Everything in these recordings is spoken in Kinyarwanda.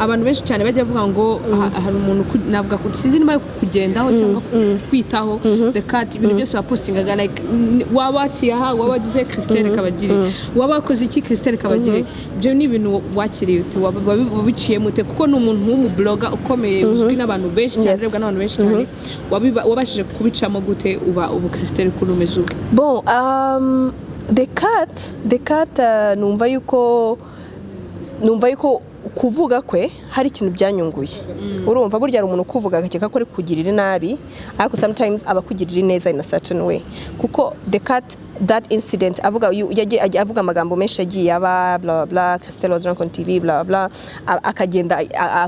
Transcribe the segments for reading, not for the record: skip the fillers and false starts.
Abantu benshi cyane bajya bavuga ngo hari umuntu navuga ko sinzi niba ari kukugendaho cyangwa kwitaho. The Cat, ibintu byose wapostingaga, like waba waciye aha, waba wagize Christelle Kabagire, waba wakoze iki, Christelle Kabagire. Ibyo ni ibintu wakiriye ute? Wabiciyemo ute? Kuko ni umuntu w'umubloga ukomeye, uzwi n'abantu benshi cyane, urebwa n'abantu benshi cyane. Wabashije kubicamo gute, uba ubu Christelle ukuntu umeze ubu? Bon, The Cat, numva yuko kuvuga kwe hari ikintu byanyunguye. Urumva, burya hari umuntu ukuvuga agakeka ko ari kugirira nabi, ariko sometimes aba akugirira neza in a certain way, kuko The Cat, that incident avuga, yagiye avuga amagambo menshi yagiye aba bla bla bla, Christelle was drunk on TV, bla bla, akagenda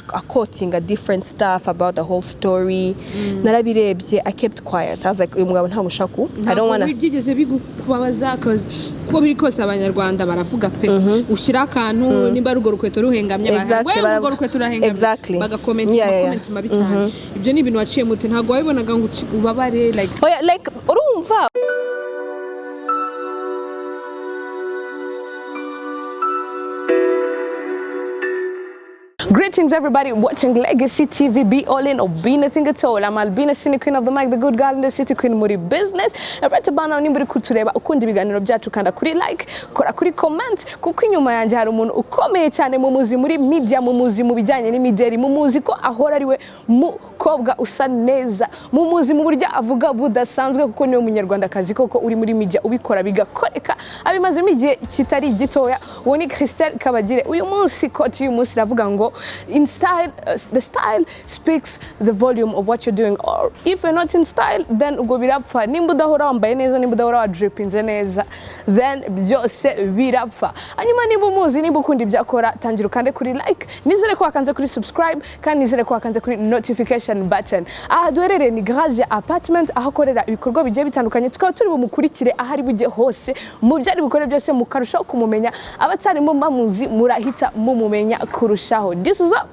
akotinga different stuff about the whole story. Narabirebye, I kept quiet. I was like, uyu mugabo ntabwo ushaka ku I don't wanna Ntabwo byigeze bigukubabaza? 'Cause uko biri kose abanyarwanda baravuga pe. Ushyira akantu, nimba ari urwo rukweto ruhengamye, baravuga, urwo rukweto rurahengamye, bagakomenta amakomenti mabi cyane. Ibyo ni ibintu waciye mute? Ntabwo wabibonaga ngo ubabare, like? Oya, like urumva, Greetings, everybody watching Legacy TV. Be all in or be nothing at all. I'm Albina Cine, Queen of the Mic, the good girl in the city, Queen muri business. And right about now, nimba uri kutureba, ukunda ibiganiro byacu, kanda kuri like, kora kuri comment, kuko inyuma yanjye hari umuntu ukomeye cyane mu muzi muri media, mu muzi mu bijyanye n'imideri, mu muzi ko ahora ari we mukobwa usa neza, mu muzi mu buryo avuga budasanzwe, kuko niwe munyarwandakazi koko uri muri media ubikora bigakoreka, abimazemo igihe kitari gitoya. Uwo ni Christelle Kabagire. Uyu munsi quote y'uyu munsi iravuga ngo "In style, the style speaks the volume of what you're doing, or if you're not in style, then ubwo birapfa." Nimba udahora wambaye neza, nimba udahora wadripinze neza, then byose birapfa. Hanyuma niba umuzi, niba ukunda ibyo akora, tangira ukande kuri like. Nizere ko wakanze kuri subscribe, kandi nizere ko wakanze kuri notification button. Aha duherereye ni Garage Apartment, aho akorera ibikorwa bigiye bitandukanye. Tukaba turi bumukurikire aho ari bujye hose, mu byo ari bukore byose, mukarushaho kumumenya. Abatarimo bamuzi murahita mumumenya kurushaho. This is up.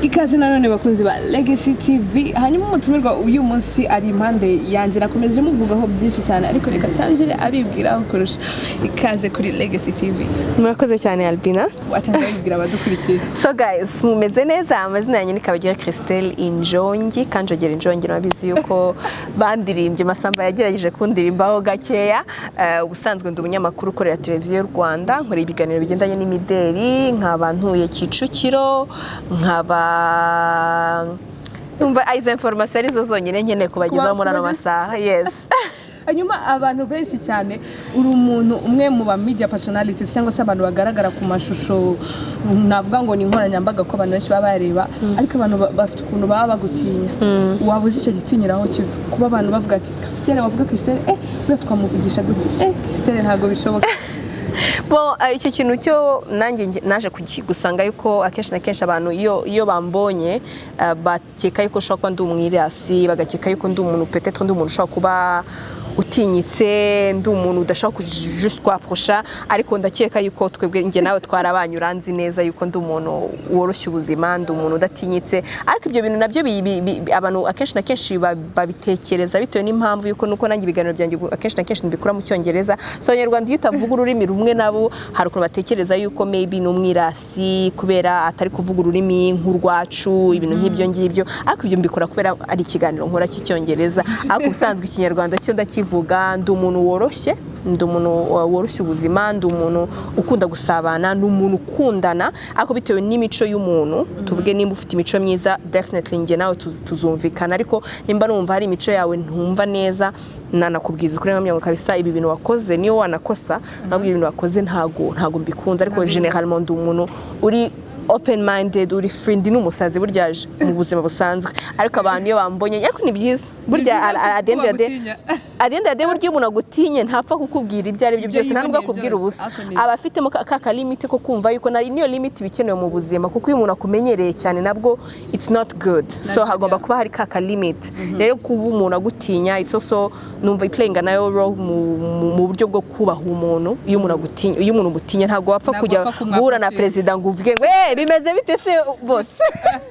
Ikaze nanone, bakunzi ba Legacy TV. Hanyuma umutumirwa uyu munsi ari impande yanjye, nakomeje muvugaho byinshi cyane, ariko reka tangire abibwiraho kurusha. Ikaze kuri Legacy TV. Murakoze cyane, Albina. Watangira wibwira abadukurikiye. So guys, mumeze neza? Amazina yanjye ni Kabagira Christelle Injongi, Kanjogera Injongi. Nabizi yuko bandirimbye, Masamba yagerageje kundirimbaho gakeya. Ubusanzwe ndi umunyamakuru ukorera Televiziyo y'u Rwanda, nkora ibiganiro bigendanye n'imideri, nkaba ntuye Kicukiro, nkaba umva izo information arizo zonyine nkeneye kubagezaho muri ano masaha, yes. Hanyuma abantu benshi cyane, uri umuntu umwe mu ba media personalities, cyangwa se abantu bagaragara ku mashusho, navuga ngo ni inkoranyambaga, ko abantu benshi baba bareba, ariko abantu bafite ukuntu baba bagutinya. Waba uzi icyo gitinyiro aho kiva, kuba abantu bavuga ati Christelle, wavuga Christelle, buriya twamuvugisha gute? Christelle ntabwo bishoboka. Bon, icyo kintu cyo nanjye naje gusanga yuko akenshi na kenshi abantu iyo bambonye, bakeka yuko ushobora kuba ndi umwirasi, bagakeka yuko ndi umuntu, peut-être ndi umuntu ushobora kuba utinyitse, ndi umuntu udashobora juste kwaprosha. Ariko ndakeka yuko twebwe, njye nawe twarabanye, uranzi neza yuko ndi umuntu woroshya ubuzima, ndi umuntu udatinyitse. Ariko ibyo bintu nabyo abantu akenshi na kenshi babitekereza bitewe n'impamvu yuko nuko nanjye ibiganiro byanjye akenshi na kenshi mbikora mu Cyongereza. So Abanyarwanda, iyo utavuga ururimi rumwe nabo, hari ukuntu batekereza yuko maybe ni umwirasi kubera atari kuvuga ururimi nk'urwacu, ibintu nk'ibyo ngibyo. Ariko ibyo mbikora kubera ari ikiganiro nkora cy'Icyongereza, ariko ubusanzwe Ikinyarwanda cyo ndakivuga. Ndi umuntu woroshye, ndi umuntu woroshya ubuzima, ndi umuntu ukunda gusabana, ni umuntu ukundana, ariko bitewe n'imico y'umuntu. Tuvuge nimba ufite imico myiza, definitely njye nawe tuzumvikana, ariko nimba numva hari imico yawe ntumva neza, nanakubwiza ukuri, nkamenya ngo kabisa ibi bintu wakoze, niyo wanakosa nkabwira ibintu wakoze ntago mbikunze. Ariko généralement ndi umuntu uri open minded, uri free, ndi n'umusazi burya mu buzima busanzwe. Ariko abantu iyo bambonye, ariko ni byiza burya byiza at the end of the day ko bagutinya. At the end of the day, burya iyo umuntu agutinye ntapfa kukubwira ibyo ari byo Ibyo byose, nta nubwo yiboneye akubwira byose. ubusa. Ako ni Aba afitemo ka limit ko kumva yuko niyo limit iba ikenewe mu buzima, kuko iyo umuntu akumenyereye cyane nabwo it's not good. So good, hagomba kuba hari ka limit. Rero kuba umuntu agutinya, it's also, numva playing nayo role mu buryo bwo kubaha umuntu. Iyo umuntu agutinya, iyo umuntu umutinya, ntabwo wapfa Ntabwo kujya wapfa kumwapproaching. guhura na perezida ngo uvuge ngo: "Eh, bimeze bite se bose?"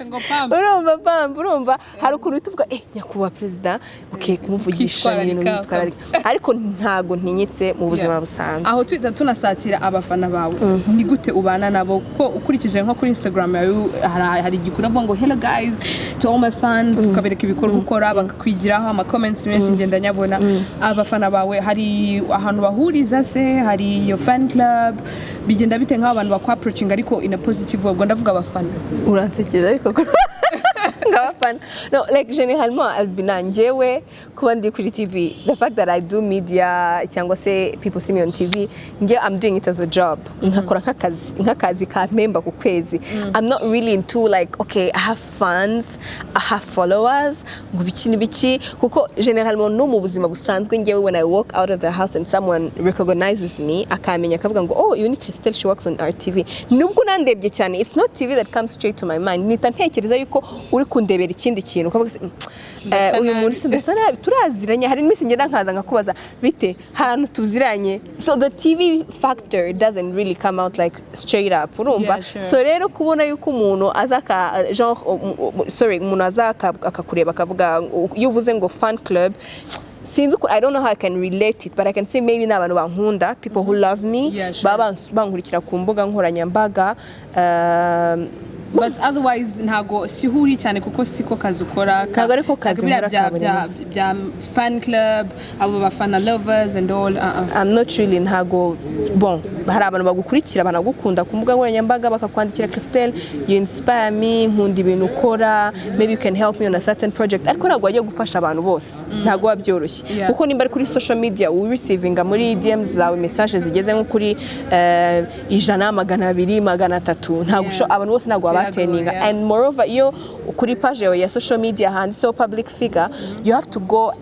Ngo pampa. Urumva pampa, urumva hari ukuntu uhita uvuga: "Eh, nyakubahwa perezida," okay, kumuvugisha ni ibintu Kwitwararika. witwararika, ariko ntago ntinyitse mu buzima busanzwe. Aho tuhita tunasatira abafana bawe. Ni gute ubana nabo? Kuko ukurikije nko kuri Instagram yawe, hari igihe uravuga ngo: "Hello guys, to all my fans," ukabereka ibikorwa ukora, bakakwigiraho ama comments menshi ngenda nyabona. Abafana bawe hari ahantu bahuriza se? Hari iyo fan club? Bigenda bite nk'aho abantu bakwa approaching, ariko in a positive way? Ubwo ndavuga abafana. Uransekeje, ariko ngabafana, no, like, généralement, Albina, njyewe kuba ndi kuri TV, the fact that I do media cyangwa se people see me on TV, njye I'm doing it as a job, nkakora nk'akazi kampemba ku kwezi. I'm not really into like, okay, I have fans, I have followers, ngo biki n'ibiki, kuko généralement no mu buzima busanzwe njyewe, when I walk out of the house and someone recognizes me, akamenya, akavuga ngo: "Oh, uyu ni Christelle, she works on RTV," nubwo unandebye cyane, it's not TV that comes straight to my mind. Nita ntekereza yuko uri kundebera ikindi kintu, ukavuga se: Ndasa uyu nabi." muntu se ndasa nabi, turaziranye?" Hari n'iminsi ngenda nkaza nkakubaza: "Bite, hari ahantu tuziranye?" So the TV factor doesn't really come out like straight up, urumva? Yeah, sure. So rero kubona yuko umuntu aza aka genre, sorry, umuntu aza akakureba akavuga, iyo uvuze ngo fan club, sinzi uko, I don't know how I can relate it, but I can say maybe ni abantu bankunda, people who love me, baba bankurikira ku mbuga nkoranyambaga. But otherwise ntago sihuri cyane, kuko siko kazi ukora. Ntago ariko kazi biriya nkora ka buri bya fan club, abo bafana, lovers and all. I'm not really, ntago. Bon, hari abantu bagukurikira, banagukunda ku mbuga nkoranyambaga, bakakwandikira: "Christelle, you inspire me, nkunda ibintu ukora, maybe you can help me on a certain project." Ariko ntabwo wajya gufasha abantu bose, ntabwo biba byoroshye, kuko nimba ari kuri social media ureceivinga muri DMs zawe message zigeze nko kuri 100, 200, 300, ntabwo abantu bose ntabwo Biragoye, wabateninga. And moreover, iyo kuri page yawe ya social media handitseho public figure, you have to go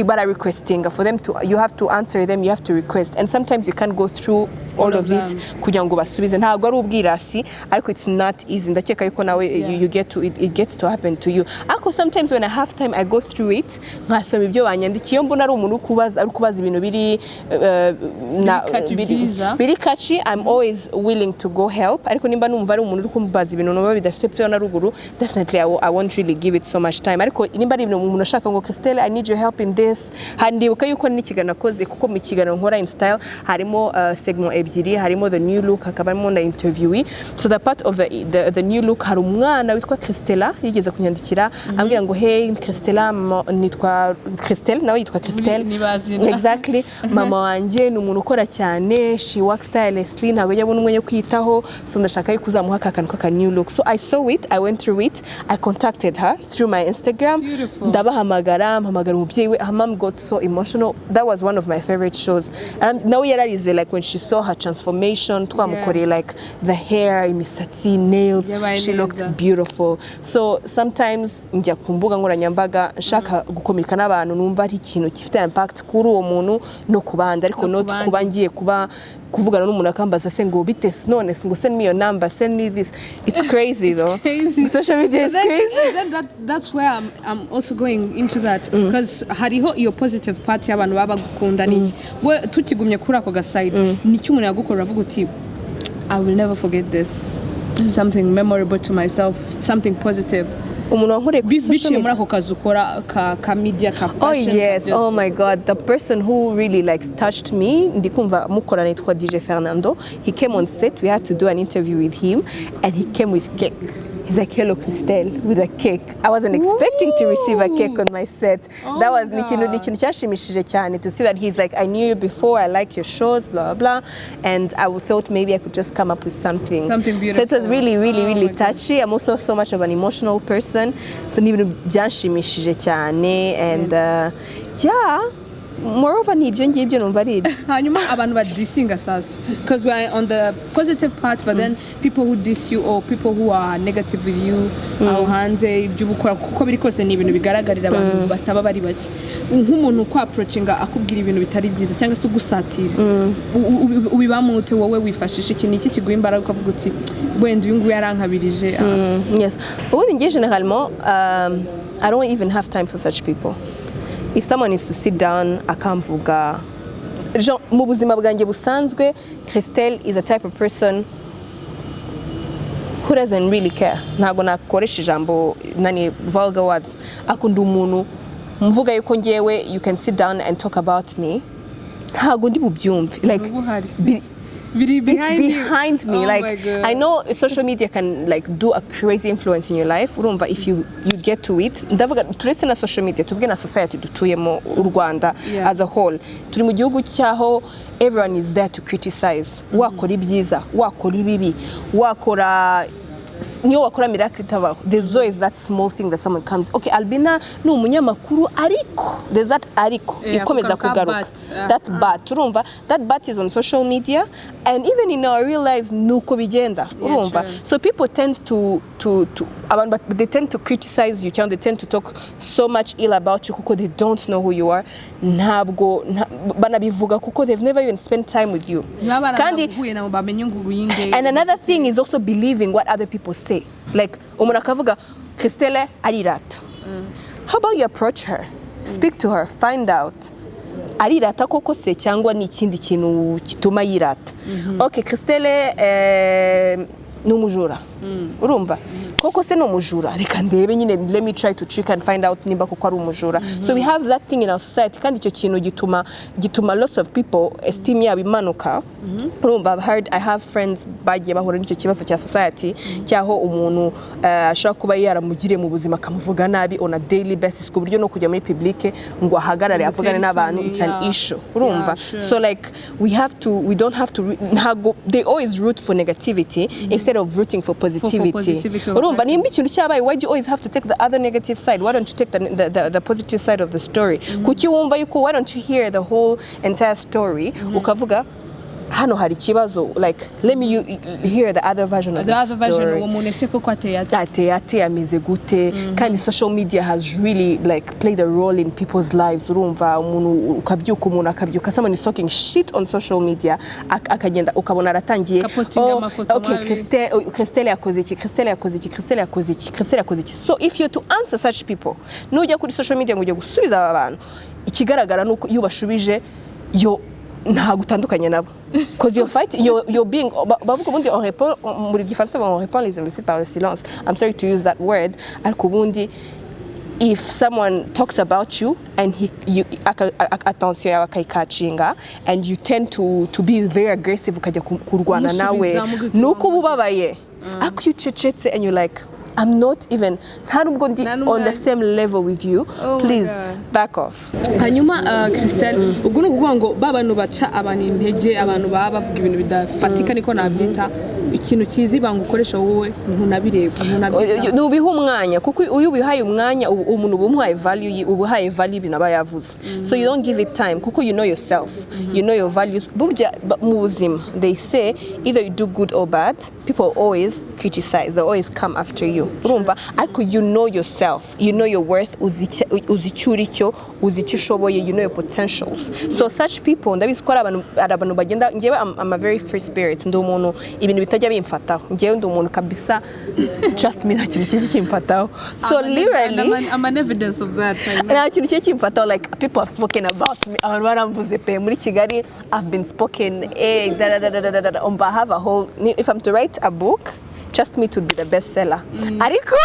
bara requesting for them to, you have to answer them, you have to request, and sometimes you can't go through all all of of it them. Kugira ngo basubize. Ntabwo ari ubwirasi, ariko it's not easy. Ndakeka yuko nawe you get to it, it gets to happen to you. Ariko sometimes when I have time, I go through it, nkasoma ibyo banyandikiye. Iyo mbona ari umuntu uri kubaza, ari kubaza ibintu biri Biri catchy, byiza. Biri catchy, I'm always willing to go help. Ariko nimba numva ari umuntu uri kumbaza ibintu numva bidafite epfo na ruguru, definitely I won't really give it so much time. Ariko nimba ari ibintu umuntu ashaka ngo: "Christelle, I need your help in this," hari, ndibuka yuko n'ikiganiro nakoze, kuko mu kiganiro nkora in style harimo segment ebyiri, harimo the new look, hakabamo na interviewee. So the part of the new look, hari umwana witwa Christella yigeze kunyandikira ambwira ngo: "Hey Christella, mama, nitwa Christelle," nawe yitwa Christelle. Ni bazina. Exactly. "Mama wanjye ni umuntu ukora cyane, she works tirelessly, ntabwo ajya abona umwanya wo kwiyitaho, so ndashaka yuko uzamuha aka kantu k'aka new look." So I saw it, I went through it, I contacted her through my Instagram. Beautiful. Ndabahamagara, mpamagara umubyeyi we. Her mom got so emotional. That was one of my favorite shows, and nawe yararize, like, when she saw her transformation twamukoreye, like the hair, imisatsi, nails. Yabaye She looked neza. beautiful. So sometimes njya ku mbuga nkoranyambaga nshaka gukomika n'abantu numva ari ikintu gifite impact kuri uwo muntu no ku bandi, ariko No ku not bandi. kuba ngiye kuba kuvugana n'umuntu akambaza se ngo bite none se, ngo send me your number, send me this. It's crazy though. Crazy. Social media is But then, crazy. and then that's where I'm also going into that, because hariho iyo positive part y'abantu baba bagukunda n'iki. We tukigumye kuri ako gaside, nicyo umuntu yagukorera avuga uti: "I will never forget this. This is something memorable to myself, something positive." Umuntu wankoreye kuri social Biciye muri media? ako kazi ukora ka media, ka Oh fashion, yes, oh my God, the person who really like touched me, ndikumva mukorana, yitwa DJ Fernando. He came on set, we had to do an interview with him, and he came with cake. He's like, "Hello Christelle," with a cake. I wasn't expecting to receive a cake on my set. Oh That my was ni ikintu ni God. Ikintu cyashimishije cyane to see that he's like, "I knew you before, I like your shows, blah, blah, blah. And I thought maybe I could just come up with something." Something So it was beautiful. really, really, Oh really my God. touchy. I'm also so much of an emotional person. So ni ibintu byanshimishije cyane and yeah. Moreover, ni ibyo ngibyo, numva ari ibyo. Hanyuma abantu badisinga sasa, because we are on the positive part, but then people who diss you or people who are negative with you aho hanze, ibyo uba ukora, kuko biri kose ni ibintu bigaragarira abantu bataba bari bake, nk'umuntu uko approachinga akubwira ibintu bitari byiza cyangwa se ugusatira, ubibamo ute wowe? Wifashisha iki? Ni iki kiguha imbaraga ukavuga uti wenda uyu nguyu yarankabirije, ah? Yes. Ubundi ngiye, généralement, I don't even have time for such people. If someone is to sit down akamvuga, genre, mu buzima bwanjye busanzwe, Christelle is a type of person who doesn't really care. Ntabwo nakoresha ijambo nani, vulgar words. Akunda umuntu mvuga yuko ngewe you can sit down and talk about me, ntabwo ndi bubyumve. Like, Uba uhari. Biri it's behind you. Behind me. Oh my Like, God. I know social media can, like, do a crazy influence in your life, urumva, if you get to it. Ndavuga turetse na social media, tuvuge na society dutuyemo, u Rwanda as a whole. Turi mu gihugu cyaho everyone is there to criticize. Wakora ibyiza, wakora ibibi, wakora, niyo wakora miracle itabaho, there's always that small thing that someone comes, "Okay, Albina ni umunyamakuru, ariko." There's that "ariko" ikomeza ako ka kugaruka. But. That "but", urumva, that "but" is on social media and even in our real lives nuko bigenda, urumva. True. So people tend to abantu they tend to criticize you cyangwa they tend to talk so much ill about you kuko they don't know who you are. Ntabwo banabivuga kuko they've never even spent time with you. Baba Kandi baranaguhuye nabo bamenye ngo uruyinge. And another thing is also believing what other people say. Like, umuntu akavuga Christelle arirata. How about you approach her, speak to her, find out arirata koko se cyangwa ni ikindi kintu gituma yirata? Okay, Christelle ni umujura, urumva, koko se ni umujura? Reka ndebe nyine, let me try to check and find out nimba koko ari umujura. So we have that thing in our society, kandi icyo kintu gituma lots of people esteem yabo imanuka, urumva. I've heard, I have friends bagiye bahura n'icyo kibazo cya society, cyaho umuntu ashobora kuba yaramugiriye mu buzima akamuvuga nabi on a daily basis, ku buryo no kujya muri public ngo ahagarare avugane n'abantu, it's an issue, urumva. So like, we don't have to ntago, they always root for negativity instead of rooting for positivity. Positivity of Urumva, person. Nimba ikintu cyabaye, why do you always have to take the other negative side? Why don't you take the positive side of the story? Kuki wumva yuko, why don't you hear the whole entire story, ukavuga hano hari ikibazo, like, let me hear the other version of the the other version. story. Uwo muntu ese koko ateye ate? Ateye ate? Ameze gute? Kandi social media has really, like, played a role in people's lives, urumva. Umuntu ukabyuka, umuntu akabyuka, someone is talking shit on social media, akagenda ukabona aratangiye Akapostinga amafoto okay, mabi. Christelle, oh, Christelle yakoze iki, Christelle yakoze iki, Christelle yakoze iki, Christelle yakoze iki. So if you're to answer such people, nujya kuri social media ngo ujye gusubiza aba bantu, ikigaragara ni uko iyo ubashubije yo ntabwo utandukanye nabo, because you're fighting, you're being, bavuga ubundi on répond, muri gifaransa on répond les imbéciles par le silence. I'm sorry to use that word, ariko ubundi if someone talks about you and he you attention yawe akayikacinga and you tend to be very aggressive, ukajya kurwana nawe, Umusubiza mugahita nuko uba wamubaza. ubabaye. Ariko iyo ucecetse and you're like, "I'm not even, nta nubwo ndi Nta on the n'umwanya. Same level with you," Oh my please God. back off. Hanyuma Christelle, ubwo ni ukuvuga ngo ba bantu baca abantu intege, abantu baba bavuga ibintu bidafatika, niko nabyita, ikintu cyiza, ibanga ukoresha wowe, ntunabireba, ntunabyitaho? Ntubiha umwanya, kuko iyo ubihaye umwanya umuntu uba umuhaye value, uba uhaye value ibintu aba yavuze. So you don't give it time kuko you know yourself, you know your values. Burya mu buzima they say either you do good or bad, people always criticize, they always come after you, urumva. Ariko you know yourself, you know your worth, uzi icyo uri cyo, uzi icyo ushoboye, you know your potentials. So such people, ndabizi ko hari abantu bagenda. Njyewe I'm a very free spirit, ndi umuntu ibintu bitajya bimfataho. Njyewe ndi umuntu kabisa, trust me, nta kintu kijya kimfataho. So literally I'm an evidence of that, I know. Nta kintu kijya kimfataho. Like, people have spoken about me, abantu baramvuze pe. Muri Kigali I've been spoken, eh, da da da da da da da. Umva, I have a whole, if I'm to write a book, trust me, to be the bestseller, ariko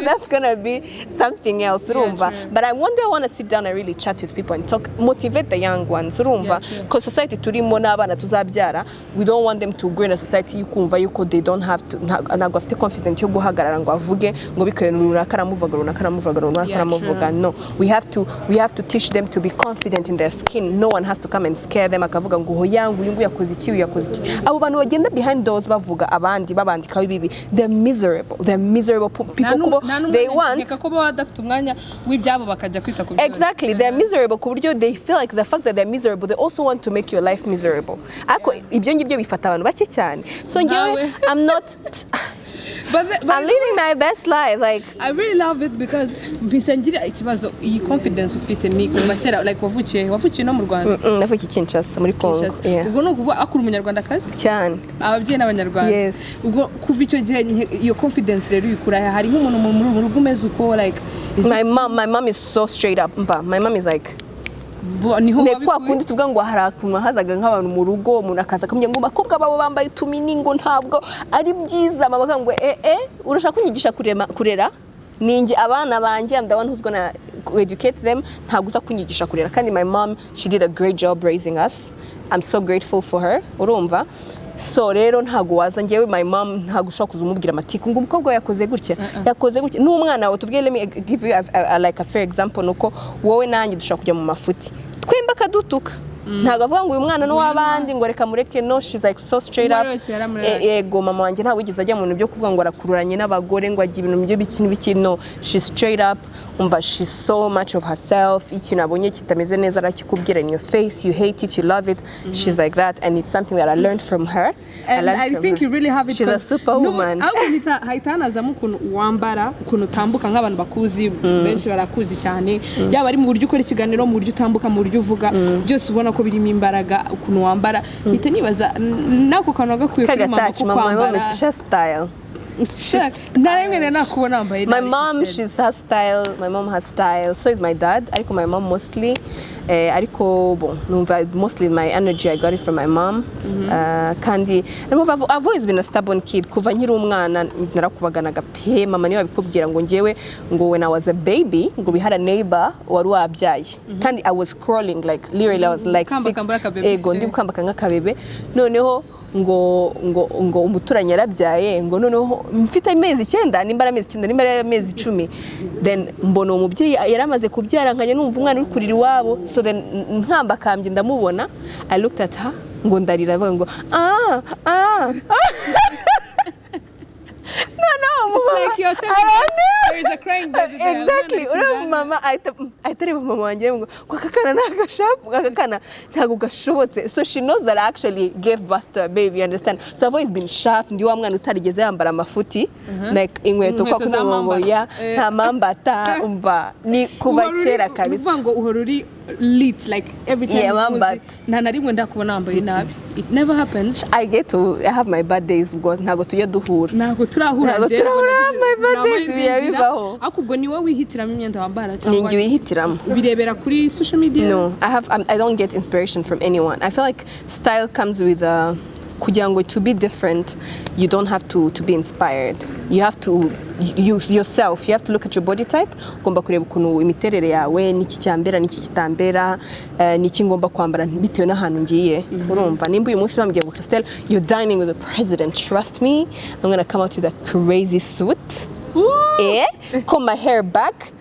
that's gonna be something else, urumva. True. But I one day I want to sit down and really chat with people and talk, motivate the young ones, urumva, Yeah, true. because society turimo n'abana tuzabyara, we don't want them to grow in a society yukumva yuko they don't have to, ntabwo afite confidence yo guhagarara ngo avuge ngo bitewe runaka aramuvuga, runaka aramuvuga, runaka aramuvuga. True. No, we have to teach them to be confident in their skin. No one has to come and scare them, akavuga ngo hoya, ngo uyu nguyu yakoze iki, uyu yakoze iki. Abo bantu bagenda behind doors bavuga abandi, babandikaho ibibi. ibi. They're miserable, they're miserable people kubo they want Nkeka ko baba badafite umwanya w'ibyabo, bakajya kwita ku byo. Exactly, they're miserable ku buryo they feel like the fact that they're miserable, they also want to make your life miserable. Ariko ibyo ngibyo bifata abantu bake cyane. So njyewe Nawe. I'm not But I'm living my best life, like I really love it because mpise ngira ikibazo: iyi confidence ufite ni kuva kera? Like, wavukiye no mu Rwanda? Navukiye Kinshasa, muri Congo. Kinshasa. Yeah. Ubwo ni ukuvuga akura umunyarwandakazi? Cyane. Ababyeyi n'abanyarwanda? Yes. Ubwo kuva icyo gihe iyo confidence rero uyikura he? Hari nk'umuntu mu rugo umeze uko, like, is My mom, my mom is so straight up. Mba, my mom is like niho ne kwa wabikuye? Kundi tuvuga ngo hari ukuntu hazaga nk'abantu mu rugo, umuntu akaza akamubwira ngo abakobwa babo bambaye utumini, ngo ntabwo ari byiza. Mama akavuga ngo eh eh, urashaka kunyigisha kurema, kurera ninjye abana banjye. I'm the one who's gonna educate them. Ntabwo uza kunyigisha kurera. Kandi my mom, she did a great job raising us. I'm so grateful for her, urumva? So rero ntabwo waza, njyewe my mom, ntabwo ushobora kuza umubwira amatiku ngo umukobwa we yakoze gutya, yakoze gutya n'umwana wawe. Tuvuge, let me give you like a fair example, nuko wowe nanjye dushobora kujya mu mafuti twemba, akadutuka. Ntabwo avuga ngo uyu mwana ni uw'abandi, ngo reka mureke. No, she's like so straight up. Uwo wese yaramureraga. Yego, mama wanjye ntabwo yigeze ajya mu bintu byo kuvuga ngo arakururanye n'abagore, ngo ajya ibintu byo biki n'ibiki. No, she's straight up. Umva, she's so much of herself. Ikintu abonye kitameze neza arakikubwira in your face. You hate it, you love it, she's like that, and it's something that I learned from her. And learned I from think her. you really have it She's a 'cause superwoman. Ahubwo hahita hanazamo ukuntu wambara, ukuntu utambuka. Nk'abantu bakuzi benshi barakuzi cyane, yaba ari mu buryo ukora ikiganiro, mu buryo utambuka, mu buryo uvuga, byose ubona ko birimo imbaraga. Ukuntu wambara, mpita nibaza n'ako kantu wagakwiye kuri mama Kagataci ko mama, my mom kwambara. is just style. Nta rimwe rero nakubona wambaye My nabi, mom, Christelle. she's her style. My mom has style. So is my dad. Ariko my mom mostly. Ariko bon, numva mostly my energy, I got it from my mom. Kandi numva I've always been a stubborn kid. Kuva nkiri umwana narakubaganaga pe. Mama niwe abikubwira ngo njyewe, ngo when I was a baby, ngo we had a neighbor wari wabyaye. Kandi I was crawling, like literally I was like 6. Gukambakamba akabebe. Ego, ndi gukambaka nk'akabebe. Noneho ngo umuturanyi yarabyaye, ngo noneho mfite amezi 9, nimba ari amezi 9, nimba ari amezi 10, then mbona uwo mubyeyi yari amaze kubyara, nkajya numva umwana uri kurira iwabo. So then nkambakambye ndamubona, I looked at her, ngo ndarira, avuga ngo ah ah. Noneho It's like you're telling me there is a crying baby there. Exactly. Umwana Uriya ari kurira. mama ahita areba mama wanjye ngo aka kana ntagashapu, aka kana ntabwo gashobotse. So she knows that I actually gave birth to a baby, you understand? So I've always been sharp. Ndi wa mwana utarigeze yambara amafuti, like inkweto kwa Inkweto za kuvuga ngo mambata. ya Eh. nta mambata. Umva, ni kuva kera kabisa. Uvuga ngo uhora uri lit, like every time Yeah, uhuze, mambata. nta na rimwe ndakubona wambaye nabi. It never happens. I get to I have my bad days, ubwo ntabwo tujya duhura. Ntabwo turahura. Ntabwo Njyewe turahura, nagize- my bad ntabwo days biba binjira. bibaho. Ariko ubwo ni wowe wihitiramo imyenda wambara Ni cyangwa njye wihitiramo. ubirebera kuri social media? No, I don't get inspiration from anyone. I feel like style comes with kugira ngo to be different, you don't have to be inspired. You have to you yourself. You have to look at your body type. Ugomba kureba ukuntu imiterere yawe, niki cyambera, niki kitambera, niki ngomba kwambara bitewe n'ahantu ngiye. Urumva, nimba uyu munsi bambwiye ngo Christelle, you're dining with the president, trust me, I'm gonna come out with a crazy suit. Eh, comb my hair back,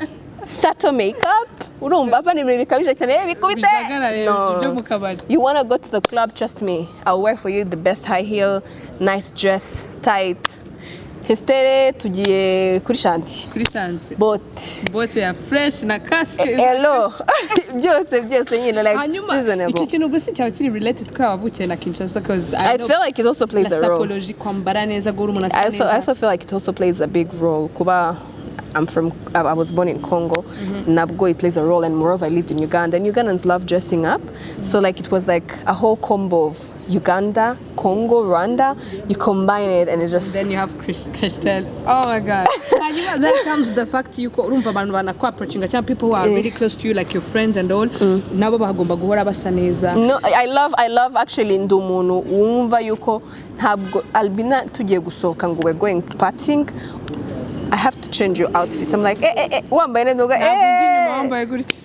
subtle makeup. Urumva, hapa ni ibintu bikabije cyane, bikubite. Bijagarare No. byo mu kabari. You wanna go to the club, trust me, I'll wear for you the best high heel, nice dress, tight. Christelle, tugiye kuri chantier. Kuri chantier. Bote. Bote ya fresh na casque. Hello. Byose byose nyine, like Hanyuma seasonable. icyo kintu gusa cyaba kiri related ko wavukiye na Kinshasa, 'cause I know feel like it also plays la a role. sapology, kwambara neza, guhora umuntu asa I neza. also feel like it also plays a big role. Kuba I was born in Congo. Nabwo it plays a role, and moreover, I lived in Uganda, and Ugandans love dressing up. So like it was like a whole combo of Uganda, Congo, Rwanda. You combine it, and it just Then you have Christelle. Oh my God. Hanyuma then comes the fact yuko urumva abantu banakwa-approachinga cyangwa people who are really close to you, like your friends and all, nabo bagomba guhora basa neza. No, I love actually, ndi umuntu wumva yuko ntabwo Albina tugiye gusohoka ngo we're going partying, I have to change your outfit. I'm like, eh, eh, eh, wambaye neza, uvuga, Ntabwo ujya inyuma eh. wambaye gutya.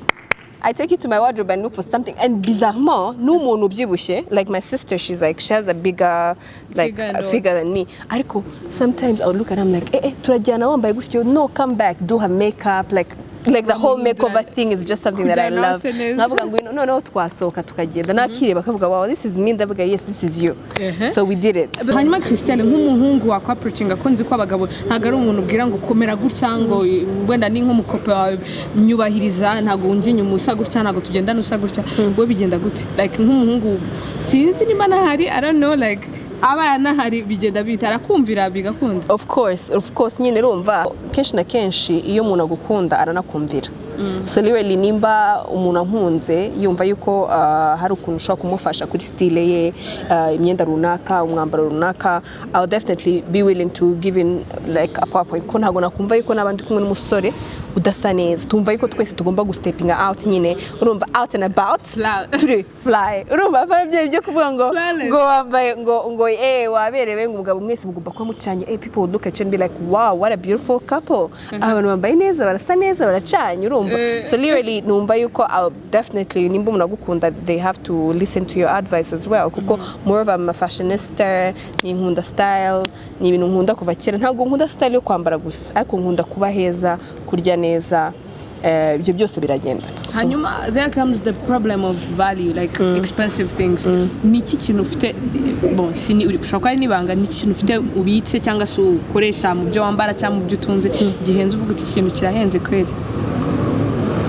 I take you to my wardrobe and look for something. And bizarrement, n'umuntu ubyibushye, like my sister, she's like, she has a bigger, like, Figure and all. Figure than me. Ariko sometimes I'll look at her, I'm like, eh, eh, turajyana wambaye gutyo. No, come back, do her makeup, like Like the whole makeover thing is just something that I Kujyana love. hose neza. Nkavuga ngo noneho twasohoka tukagenda, nakireba akavuga, "Wow, this is me." Ndavuga, "Yes, this is you." So we did it. Hanyuma Christiane, nk'umuhungu wakwapproachinga, ko nzi ko abagabo ntabwo ari umuntu ubwira ngo komera gutya, ngo wenda ni nk'umukope wawe, nyubahiriza, ntabwo wunjye inyuma usa gutya, ntabwo tugendana usa gutya, we bigenda gute? Like nk'umuhungu, sinzi niba nahari, I don't know, like aba yanahari, bigenda bita arakumvira bigakunda? Of course, of course. Nyine urumva kenshi na kenshi iyo umuntu agukunda aranakumvira. So literally nimba umuntu ankunze, yumva yuko hari ukuntu ushobora kumufasha kuri style ye, imyenda runaka, umwambaro runaka, I'll definitely be willing to give in like a PowerPoint, ko ntabwo nakumva yuko naba ndi kumwe n'umusore udasa neza. Tumva yuko twese tugomba gustepinga out nyine, urumva, out and about. Fly. Turi fly, urumva, apana byo byo kuvuga ngo Flawless. ngo wambaye ngo waberewe, ngo umugabo, mwese mugomba kuba mucanye. People would look at you and be like, "Wow, what a beautiful couple. Abantu bambaye neza, barasa neza, baracanye," urumva. So literally numva yuko I'll definitely, nimba umuntu agukunda, they have to listen to your advice as well, kuko more of I'm a fashionista, ni nkunda style, ni ibintu nkunda kuva kera. Ntabwo nkunda style yo kwambara gusa, ariko nkunda kuba heza, kurya neza, ibyo byose biragendana. So, Hanyuma there comes the problem of value, like expensive things. Ni iki kintu ufite, bon, sini ushobora kuba ari n'ibanga, ni iki kintu ufite ubitse cyangwa se ukoresha mu byo wambara cyangwa mu byo utunze gihenze, uvuga uti iki kintu kirahenze kweri,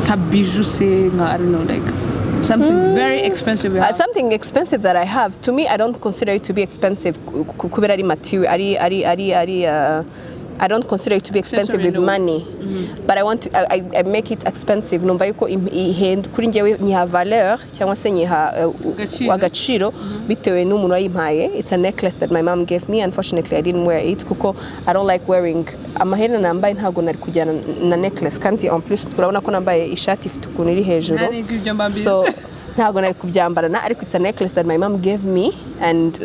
nka bijou se, nka, I don't know, like something very expensive you have? Something expensive that I have, to me, I don't consider it to be expensive kubera ari material, ari I don't consider it to be expensive Accessory, with no. money, but I want to I make it expensive. Numva yuko ihenda kuri njyewe, nyiha valeur cyangwa se nyiha Agaciro. Agaciro bitewe n'umuntu wayimpaye. It's a necklace that my mom gave me. Unfortunately, I didn't wear it kuko I don't like wearing amaherena nambaye. Ntabwo nari kujyana na necklace, kandi en plus urabona ko nambaye ishati ifite ukuntu iri hejuru. Nta n'ibyo ibyo mba mbizi. So ntabwo nari kubyambarana, ariko it's a necklace that my mom gave me and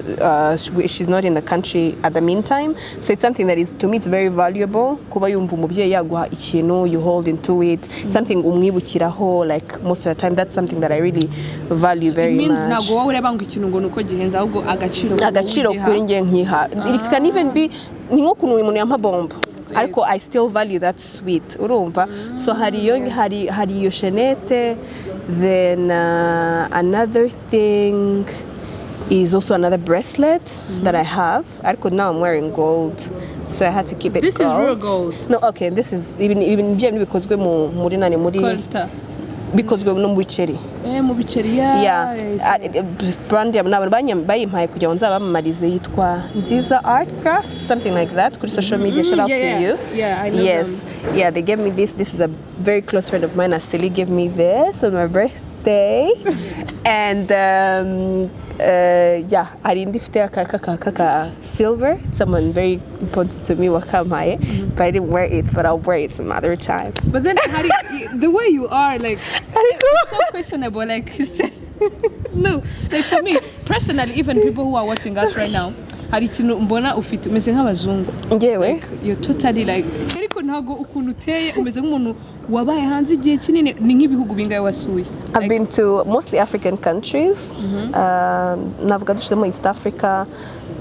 she's not in the country at the meantime, so it's something that is, to me, it's very valuable kuba yumva umubyeyi yaguha ikintu, you hold into it. It's something umwibukiraho like most of the time. That's something that I really value very It means much. Ntabwo wowe ureba ngo ikintu ngo ni uko gihenze, ahubwo agaciro wowe Agaciro ugiha. Kuri njye nkiha, it can even be ni nko ukuntu umuntu yampa bombo, ariko I still value that sweet, urumva. So hari iyo chaînette. Then another thing is also another bracelet that I have, ariko now I'm wearing gold, so I had to keep it This is gold. Real gold? No, okay, this is ibi ni bya bindi bikozwe mu muri nani, muri Colta. Bikozwe no mu biceri. Mu biceri, ya. Yeah. Brand yabo ni abantu bayimpaye kugira ngo nzabamamarize, yitwa Nziza Art Craft, something like that, kuri social media. Shout out to you. Yeah, I know. Yes, yeah, they gave me this. This is a very close friend of mine, Asteli, gave me this on my birthday and yeah, hari indi ifite aka silver. Someone very important to me wakampaye, but I didn't wear it, but I'll wear it some other time. But then hari, the way you are, like, it's so questionable. Like, no, like for me personally, even people who are watching us right now, hari ikintu mbona ufite, umeze nk'abazungu. Njyewe? Like, you're totally like, ariko ntabwo ukuntu uteye umeze nk'umuntu wabaye hanze igihe kinini. Ni nk'ibihugu bingahe wasuye? I've been to mostly African countries. Navuga dushizemo East Africa.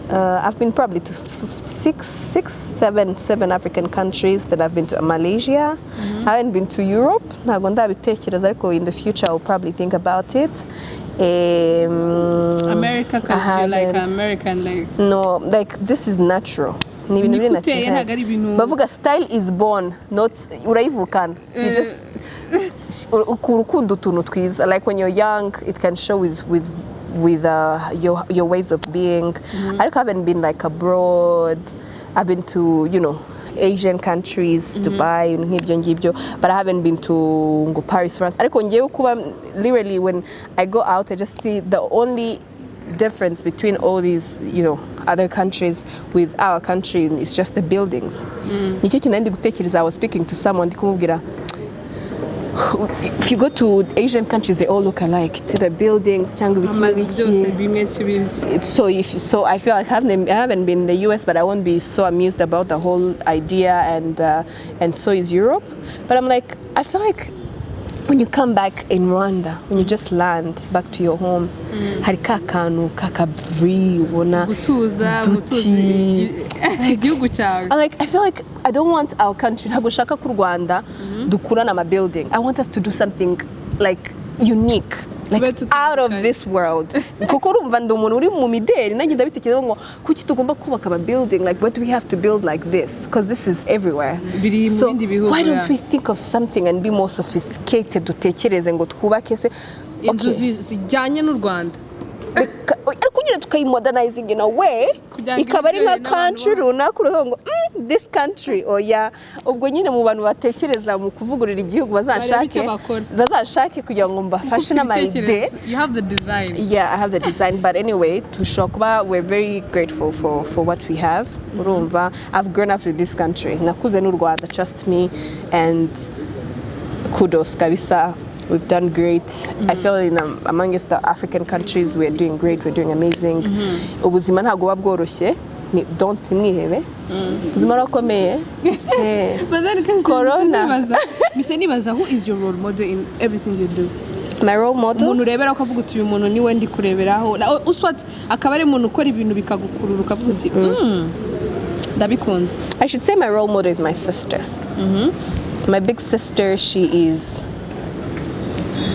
I've been probably to six, seven African countries. Then I've been to Malaysia. I haven't been to Europe. Ntabwo ndabitekereza, ariko in the future I'll probably think about it. America, because I you're like haven't. American, like No, like this is natural. Ni ibintu biri Niko uteye, natural. ntabwo ari ibintu- Bavuga style is born, not urayivukana. You just ukunda utuntu twiza. Like when you're young, it can show with your ways of being. I haven't been like abroad. I've been to Asian countries, Dubai, nk'ibyo ngibyo, but I haven't been to ngo Paris, France. Ariko ngewe kuba literally when I go out, I just see the only difference between all these other countries with our country is just the buildings. Nicyo kintu nari ndi gutekereza. I was speaking to someone, ndi kumubwira, if you go to Asian countries, they all look alike. It's either buildings cyangwa ibiki Amazu n'ibiki. byose bimwe si bizi. So if so, I feel like I haven't been in the US, but I won't be so amused about the whole idea, and so is Europe. But I'm like, I feel like when you come back in Rwanda, when you just land back to your home, hari ka kantu k'akabri ubona Gutuza uduti. Mutuza igihugu cyawe. I'm like, I feel like I don't want our country, ntabwo nshaka ko u Rwanda Dukurana ama building. I want us to do something like unique, like Tube out of tutandukanye. this world, kuko urumva ndi umuntu uri mu mideli, nanjye ndabitekereza ngo kuki tugomba kubaka ama building? Like, what do we have to build like this? Because this is everywhere. Biri mu So bindi bihugu, why don't yeah. we think of something and be more sophisticated? Dutekereze ngo twubake se Inzu Okay. zijyanye n'u Rwanda. Ariko nyine tukayimodernizing in a way Kugira ngo ikaba ari nka iryohere n'abantu country runaka, uravuga ngo "This country." Oya, ubwo nyine mu bantu batekereza mu kuvugurura igihugu, bazanshake. Barebe icyo bakora. Bazanshake kugira ngo mbafashe n'ama idée. You have the design. Yeah, I have the design, but anyway, dushobora kuba we're very grateful for what we have. Urumva, I've grown up with this country, nakuze n'u Rwanda, trust me, and kudos kabisa. We've done great. I feel in amongst the African countries, we're doing great, we're doing amazing. Ubuzima ntabwo buba bworoshye. Don't, ntimwihebe, ubuzima burakomeye. But then Christine, Corona. mpise nibaza, who is your role model in everything you do? My role model? Umuntu urebera ukavuga uti: "Uyu muntu niwe ndi kureberaho." Uswat akaba ari umuntu ukora ibintu bikagukurura, ukavuga uti: ndabikunze." I should say my role model is my sister. My big sister, she is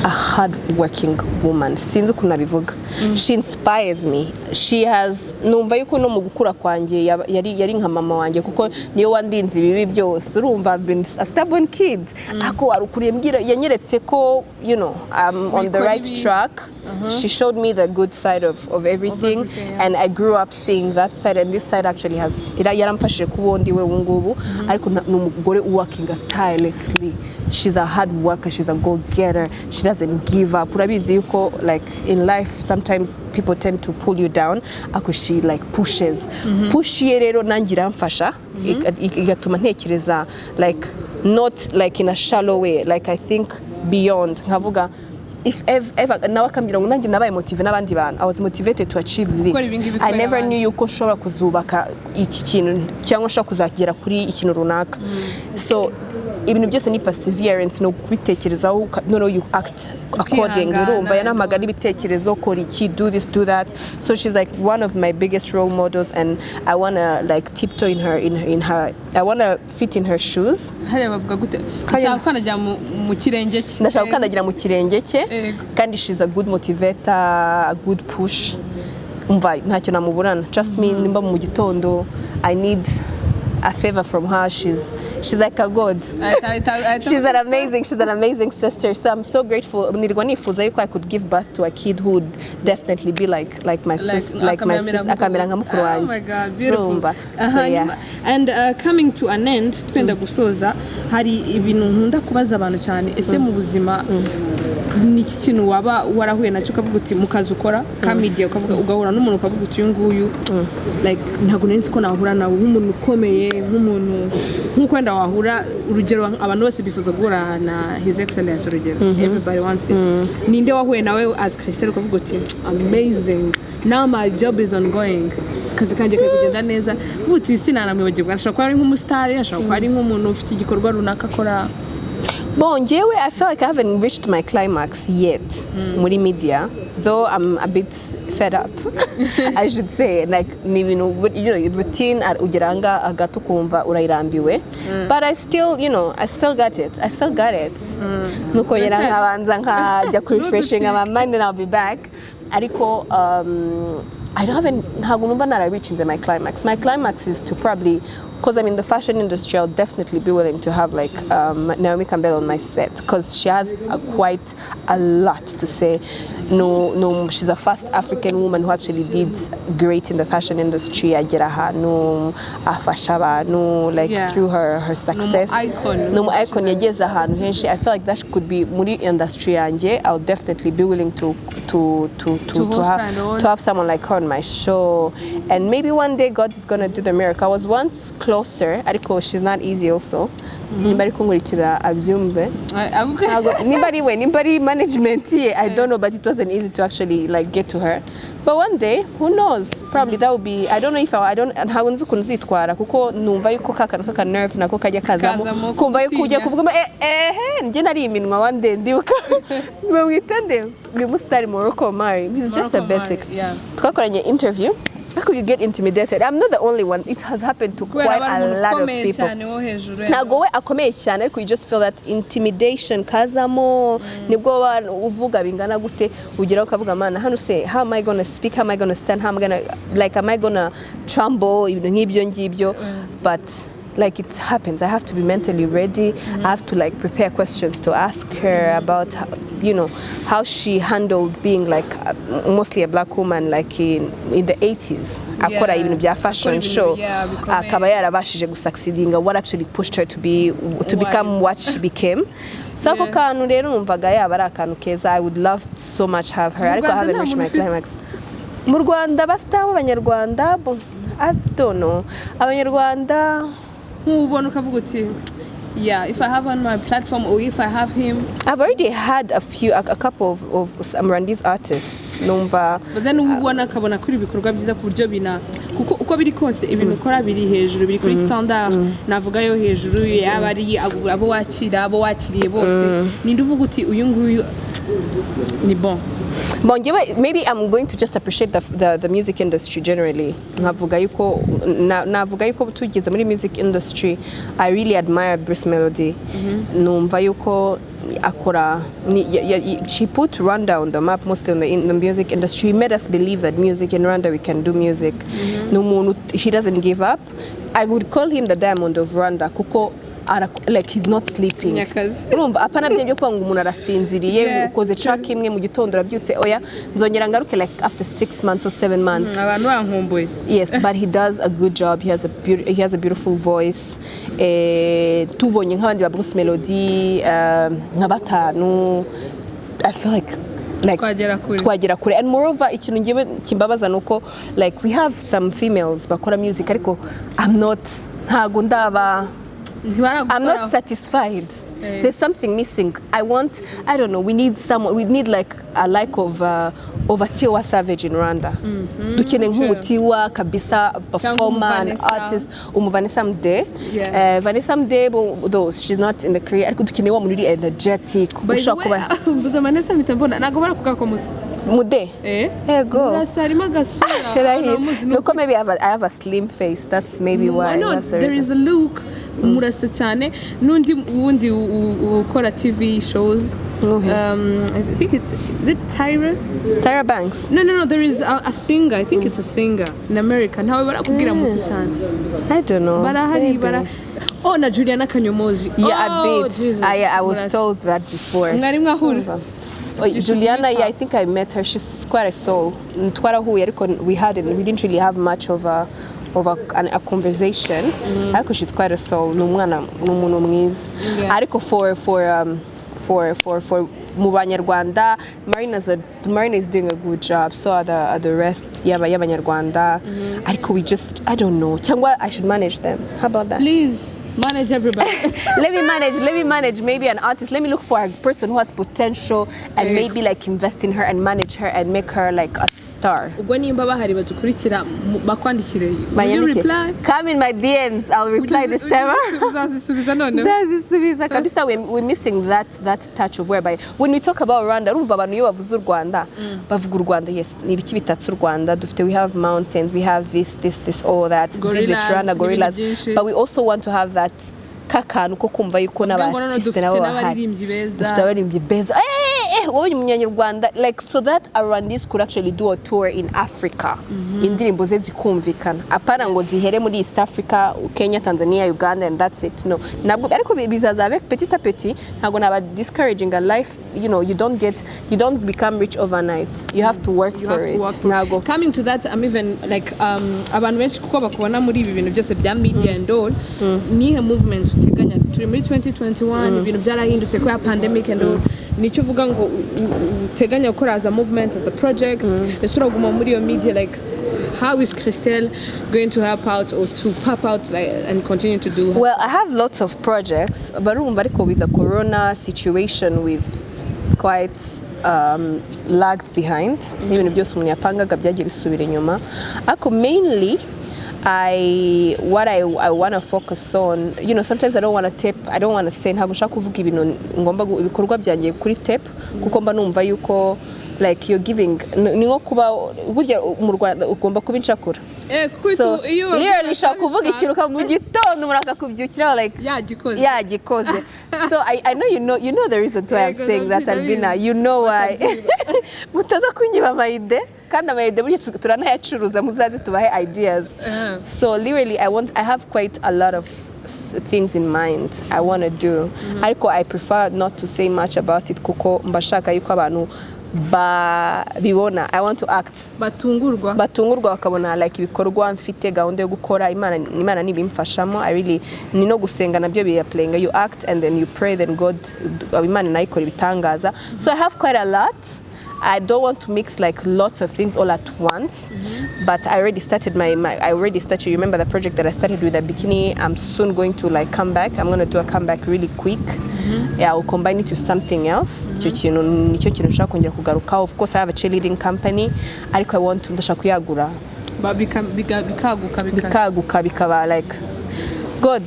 a hardworking woman. Sinzi ukuntu nabivuga. She inspires me. She has, numva yuko no mu gukura kwanjye yari nka mama wanjye, kuko niyo wandinze ibibi byose. Urumva, I've been a stubborn kid. Ako arukuriye mbwira, yanyeretse ko I'm on the Wikora right ibi. track. She showed me the good side of everything, everything, yeah. and I grew up seeing that side, and this side actually has yaramfashije kuba uwo ndiwe ubu ngubu. Ariko ni umugore working tirelessly. She's a hard worker, she's a go-getter, she doesn't give up. Urabizi yuko like in life sometimes people tend to pull you down, ariko she like pushes. Push ye rero nanjye iramfasha, igatuma ntekereza like not like in a shallow way, like I think beyond, nkavuga if ever nawe akambwira ngo nanjye nabaye motivé n'abandi bantu, I was motivated to achieve this. Gukora ibi ngibi I kubera never abandi. knew yuko nshobora kuzubaka iki kintu cyangwa nshobora kuzagera kuri ikintu runaka. So ibintu byose ni perseverance no kubitekerezaho, noneho you act accordingly. Ukihangana. Urumva, yanampaga n'ibitekerezo: kora iki, do this, do that. So she's like one of my biggest role models, and I wanna like tiptoe in her, I wanna fit in her shoes. Hariya bavuga gute? Nshaka gukandagira mu kirenge cye. Ndashaka gukandagira mu kirenge cye. Yego. Kandi she's a good motivator, a good push. Umva, ntacyo namuburana, trust me. Nimba mu gitondo I need a favor from her, she's like a god. She's an amazing sister, so I'm so grateful. Nirwa nifuza yuko I could give birth to a kid who would definitely be like my sister, like my sister, akamera nka mukuru Oh wanjye. my God, beautiful. Urumva? So yeah. And coming to an end, twenda gusoza, hari ibintu nkunda kubaza abantu cyane: ese mu buzima ni iki kintu waba warahuye nacyo ukavuga uti mu kazi ukora ka media, ukavuga, ugahura n'umuntu ukavuga uti: "Uyu nguyu, like, ntabwo nari nzi ko nahura nawe," nk'umuntu ukomeye, nk'umuntu nk'uko wenda wahura, urugero, abantu bose bifuza guhura na His Excellence, urugero, everybody wants it. Ninde wahuye nawe as Christelle ukavuga uti: "Amazing, now my job is ongoing, akazi kanjye kari kugenda neza," uvuga uti: "Sinanamwibagirwa"? Ashobora kuba ari nk'umusitari, ashobora kuba ari nk'umuntu ufite igikorwa runaka akora. Bon, njyewe I feel like I haven't reached my climax yet muri media, though I'm a bit fed up, I should say. Like ni ibintu, routine ugera ahangaha hagati ukumva urayirambiwe, but I still, I still got it. I still got it. Nukongera Ndacyari- nkabanza nkajya ku refreshing my mind and I'll be back. Ariko I don't haven't, ntabwo numva narareachinze my climax. My climax is to probably, because I'm in the fashion industry, I'll definitely be willing to have like Naomi Campbell on my set because she has quite a lot to say. No, she's a first African woman who actually did great in the fashion industry. Agera ahantu afasha abantu like through her success. Icon. Ni umu icon, yageze ahantu henshi. I feel like that could be muri industry yanjye. I'll definitely be willing to To host have and all. to have someone like her on my show, and maybe one day God is gonna do the miracle. I was once closer, ariko she's not easy also. Nimba ari kunkurikira abyumve. Nimba ari we, nimba ari management ye, I don't know, but it wasn't easy to actually like get to her. But one day, who knows? Probably that will be, I don't know if I don't, ntabwo nzi ukuntu nzitwara, kuko numva yuko ka kantu k'aka nerve nako kajya kazamo. Kazamo. Kumva yuko ujya gutinya. Kuvuga njye nari iminwa. One day ndibuka, bamwita nde, ni umusitari, Morocco Omari. He's just a Morocco basic. Omari, yeah. Twakoranye interview. Ariko you get intimidated. I'm not the only one, it has happened to Kubera quite aba ari a umuntu lot of ukomeye people. Cyane wo hejuru. Ntabwo we akomeye cyane, ariko you just feel that intimidation kazamo. Nibwo uvuga bingana gute, ugeraho ukavuga: "Mana, hano se how am I gonna speak? How am I gonna stand? How am I gonna, like, am I gonna tremble?" Ibintu nk'ibyo ngibyo. But like, it happens. I have to be mentally ready. I have to, like, prepare questions to ask her about how she handled being, like, mostly a black woman, like, in the 80s, akora ibintu bya fashion Akora ibintu, show, bikomeye. Akaba yarabashije gusucceedinga. What actually pushed her to become what she became? So ako kantu rero numvaga yaba ari akantu keza. I would love to so much have her, Mu ariko I Rwanda haven't nta reached my muntu ufite? climax. Mu Rwanda, ba star b'Abanyarwanda, bon, I don't know, Abanyarwanda. Nk'ubona ukavuga uti: "Yeah, if I have on my platform or if I have him." I've already had a few, a couple of some Rwandese artists numva. But then ubona akabona kuri ibikorwa byiza ku buryo bina, kuko uko biri kose ibintu ukora biri hejuru, biri kuri standard navuga yo hejuru, yaba ari abo wakira, abo wakiriye bose. Ninde uvuga uti: "Uyu nguyu ni bon"? Bon, njyewe maybe I'm going to just appreciate the music industry generally. Nkavuga yuko navuga yuko tugeze muri music industry, I really admire Bruce Melody. Numva yuko akora she put Rwanda on the map, mostly in the music industry. He made us believe that music in Rwanda, we can do music. Ni umuntu, he doesn't give up. I would call him the diamond of Rwanda kuko like, he's not sleeping. Munyakazi. Urumva, apana byo kuvuga ngo umuntu arasinziriye, ukoze track imwe mu gitondo urabyutse. Oya, nzongera ngaruke like after 6 months or 7 months. Abantu bankumbuye. Yes, but he does a good job. He has a beautiful voice. Tubonye nk'abandi ba Bruce Melody nka batanu, I feel like Twagera kure. Twagera kure. And moreover, ikintu ngewe kimbabaza nuko, like, we have some females bakora music, ariko I'm not, ntago ndaba, I'm not satisfied. There's something missing. I want, I don't know, we need someone, we need like a like of a Tiwa Savage in Rwanda. Dukeneye nk'umutiwa kabisa, performer and Vanessa. Artist, umu Vanessa Mdee. Vanessa Mdee, though she's not in the career, ariko dukeneye wa muntu uri energetic, By the ushobora way, kuba mvuze Vanessa mpita mbona ntabwo barakuvuga ko musa. Mudee. Eh? Ego. Murasa, harimo agasura. Rahira. Uramuzi, ni Nuko maybe I have a slim face. That's maybe why. No, That's the there reason. Is a look, murasa cyane n'undi wundi ukora TV shows. Uwuhe? I think it's, is it Tyra? Tyra Banks. No, there is a singer. I think it's a singer in America. Ntawe barakubwira musa cyane. I don't know. Barahari. Maybe. Bara, oh, na Juliana Kanyomozi. Yeah, Oh, a bit. Jesus. I was Murasa. Told that before. Mwari mwahura? Oh, You should Juliana, meet yeah, her. I think I met her. She's quite a soul. Twarahuye ariko we didn't really have much of a conversation. Ariko she's quite a soul. Ni umwana, ni umuntu mwiza. Ariko for mu Banyarwanda, Marina is doing a good job. So are the rest y'Abanyarwanda. Ariko we just, I don't know. Cyangwa I should manage them. How about that? Please manage everybody. Let me manage maybe an artist. Let me look for a person who has potential and maybe, like, invest in her and manage her and make her like a star. Ubwo nimba bahari badukurikira, bakwandikire. Will you Bayandike. reply? Come in my DMs, I'll reply this time. Uzazisubiza noneho. Nzazisubiza kabisa. We're missing that touch of whereby when we talk about Rwanda, urumva abantu iyo bavuze u Rwanda bavuga u Rwanda, yes, ni ibiki bitatse u Rwanda? Dufite, we have mountains, we have this, this, this, all that. Visit Gorillas, Rwanda, n'ibindi gorillas, byinshi. But we also want to have that kakantu ko kumva yuko Bavuga ngo noneho n'aba artiste dufite nabo bahari. N'abaririmbyi beza. Dufite abaririmbyi beza. Wowe Umunyarwanda, like, so that a Rwandese could actually do a tour in Africa, indirimbo ze zikumvikana, apana ngo zihere muri East Africa, Kenya, Tanzania, Uganda and that's it. No, nabwo ariko bizaza avec petit à petit. Ntabwo naba discouraging a life. You don't become rich overnight. You have to work You for have to it. Work for. Ntabwo Coming to that, I'm even like, abantu benshi kuko bakubona muri ibi bintu byose bya media and all, nihe movement uteganya? Turi muri 2021, ibintu byarahindutse kubera pandemic and all. Nicyo uvuga ngo uteganya gukora as a movement, as a project? Ese uraguma muri iyo media? Like, how is Christelle going to help out or to pop out, like, and continue to do? Well, I have lots of projects, but urumva ariko with the corona situation, we've quite lagged behind. N'ibintu byose umuntu yapangaga byagiye bisubira inyuma. Ariko mainly, I what I want to focus on, sometimes I don't want to tape, I don't want to say, ntabwo nshaka kuvuga ibintu ngomba ibikorwa byanjye kuri tape, kuko mba numva yuko Like you're giving, ni nko kuba burya mu Rwanda ugomba kuba incakura. Kuko So iyo babwira literally ushobora kuvuga ikintu mu gitondo umuntu akakubyukiraho like yagikoze. Yagikoze. So I know you know the reason why I'm Yego, saying that. ndabizi. Albina, you know why. Mutaza kunyiba ama idea, kandi ama idea burya turanayacuruza, muzaze tubahe ideas. So literally I have quite a lot of things in mind I want to do, ariko I prefer not to say much about it kuko mbashaka yuko abantu babibona. I want to act. Batungurwa. Batungurwa bakabona like ibikorwa mfite gahunda yo gukora. Imana nibimfashamo. I really ni no gusenga nabyo biraplayinga. You act and then you pray, then God, Imana nayo ikora ibitangaza. So I have quite a lot. I don't want to mix like lots of things all at once, but I already started my I already started. You remember the project that I started with the bikini? I'm soon going to like come back. I'm gonna do a comeback really quick. Yeah, I'll combine it with something else. Icyo kintu nicyo kintu nshaka kongera kugarukaho. Of course I have a cheerleading company, ariko I want to, ndashaka kuyagura. Bikaguka Bikaguka, bikaba like good.